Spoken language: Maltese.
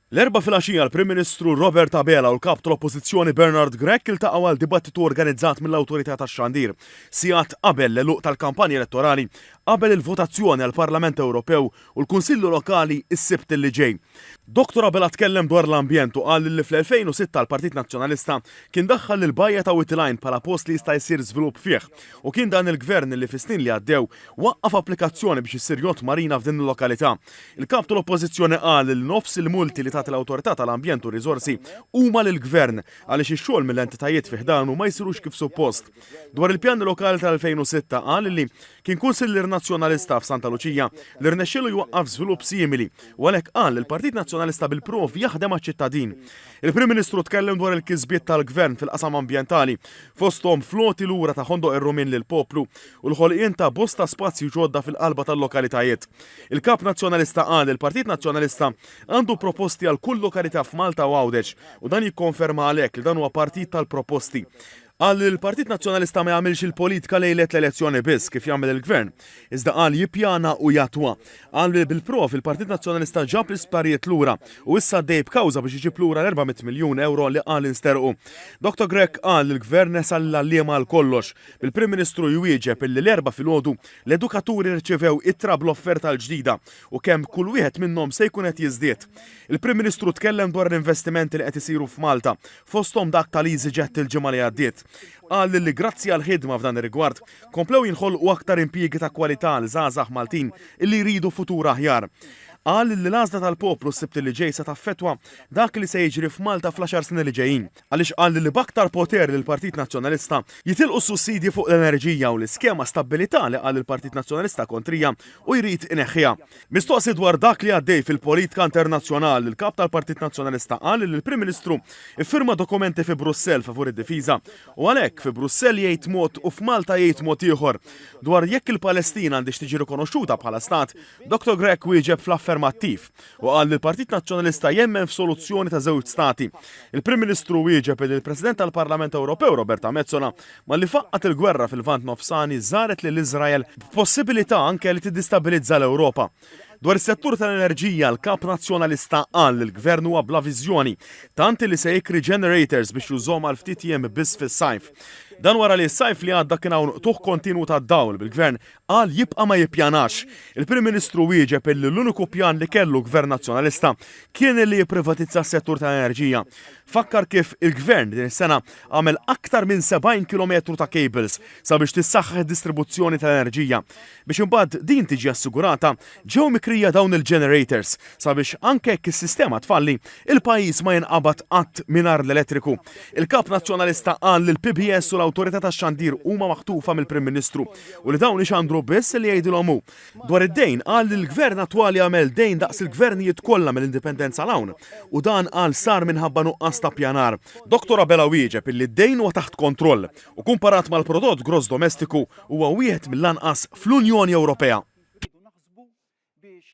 L-Erbgħa filgħaxija l-Prim Ministru Robert Abela u l-Kap tal-Oppożizzjoni Bernard Grech iltaqgħu għal dibattitu organizzat mill-Awtorità tax-Xandir, sigħat qabel l-għeluq tal-kampanja elettorali qabel il-votazzjoni għall-Parlament Ewropew u l-Kunsilli Lokali s-Sibt li ġej. Dottor Abela tkellem dwar l-ambjent u qal li fl-2006 l-Partit Nazzjonalista kien daħħal lill-Bajja ta' Wied il-Għajn bħala post li jista' jsir żvilupp fih u kien dan il-Gvern li fis-snin li għaddew waqqaf applikazzjoni biex issir yacht marina f'din il-lokalità. Il-Kap tal-Oppożizzjoni qal li nofs il-multi li tagħti l-Awtorità tal-Ambjent u r-Riżorsi huma lill-Gvern għaliex ix-xogħol mill-entitajiet fi ħdanu ma jsirux kif suppost. Dwar il-pjan lokali tal-2006 qal li kien kunsillier Nazzjonalista f'Santa Luċija li rnexxielu jwaqqaf żvilupp simili u għalhekk qal li l-Partit Nazzjonalista bil-provi jaħdem għaċ-ċittadin. Il-Prim Ministru tkellem dwar il-kisbiet tal-Gvern fil-qasam ambjentali, fosthom fl-għoti lura ta' Ħondoq ir-Rumin lill-poplu u l-ħolqien ta' bosta spazji ġodda fil-qalba tal-lokalitajiet. Il-Kap Nazzjonalista qal li l-Partit Nazzjonalista għandu proposti għal kull lokalità f'Malta u Għawdex u dan jikkonferma għalhekk li dan huwa partit tal-proposti. Qal li l-Partit Nazzjonalista ma jagħmilx il-politika lejlet l-elezzjoni biss kif jagħmel il-Gvern, iżda qal jippjana u jattwa. Qal li bil-provi l-Partit Nazzjonalista ġab l-isptarijiet lura u issa għaddej b'kawża biex iġib lura l-400 miljun ewro li qal insterqu. Dottor Grech qal li l-Gvern nesa lill-għalliema għal kollox, bil-Prim Ministru jwieġeb illi l-Erbgħa filgħodu l-edukaturi rċevew ittra bl-offerta l-ġdida u kemm kull wieħed minnhom se jkun qed jiżdied. Il-Prim Ministru tkellem dwar l-investimenti li qed isiru f'Malta, fosthom dak tal-EasyJet il-ġimgħa li għaddiet. Qal li grazzi għall-ħidma f'dan ir-rigward, komplew jinħolqu aktar impjiegi ta' kwalità għal żgħażagħ Maltin li jridu futur aħjar. Qal li l-għażla tal-poplu s-Sibt li ġej se taffettwa dak li se jiġri f'Malta fl-għaxar snin li ġejjin. Għaliex qal li b'aktar poter lill-Partit Nazzjonalista jitilqu s-sussidji fuq l-enerġija u l-iskema stabbilità li qal il-Partit Nazzjonalista kontrija u jrid ineħħiha. Mistoqsi dwar dak li għaddej fil-politka internazzjonali, il-Kap tal-Partit Nazzjonalista qal li l-Prim Ministru ffirma dokumenti fi Brussell favur id-difiża u għalhekk fi Brussell jgħid mod u f'Malta jgħid mod ieħor. Dwar jekk il-Palestina għandhiex tiġi rikonoxxuta bħala stat, Dottor Grech wieġeb fl-affermattiv u qal li l-Partit Nazzjonalista jemmen f'soluzzjoni ta' żewġ stati. Il-Prim Ministru wieġeb li l-President tal-Parlament Ewropew Roberta Metsola malli faqqgħet il-gwerra fil-Lvant Nofsani żaret lil Iżrael b'possibilità anke li tiddistabilizza l-Ewropa. Dwar is-settur tal-enerġija, l-Kap Nazzjonalista qal li l-Gvern huwa bla viżjoni, tant li se jikri generators biex jużhom għal ftit jiem biss fis-sajf. Dan wara li s-sajf li għadda kien hawn qtugħ kontinwu tad-dawl, bil-Gvern Qal jibqa' ma jippjanax. Il-Prim Ministru wieġeb illi l-uniku pjan li kellu Gvern Nazzjonalista kien illi jipprivatizza s-settur tal-enerġija. Fakkar kif il-Gvern din is-sena għamel aktar minn 70 kilometru ta' cables sabiex tissaħħaħ id-distribuzzjoni tal-enerġija. Biex imbagħad din tiġi assigurata, ġew mikrija dawn il-generators sabiex anke jekk is-sistema tfalli, il-pajjiż ma jinqabad qatt mingħajr l-elettriku. Il-Kap Nazzjonalista qal li l-PBS u l-Awtorità tax-Xandir huma maħtufa mill-Prim Ministru u li dawn ixandru biss li jgħidilhom hu. Dwar id-dejn qal li l-Gvern attwali għamel dejn daqs il-gvernijiet kollha mill-Indipendenza 'l hawn u dan qal sar minħabba nuqqas ta' ppjanar. Dottor Abela wieġeb illi d-dejn huwa taħt kontroll u kumparat mal-prodott gross domestiku huwa wieħed mill-anqas fl-Unjoni Ewropea.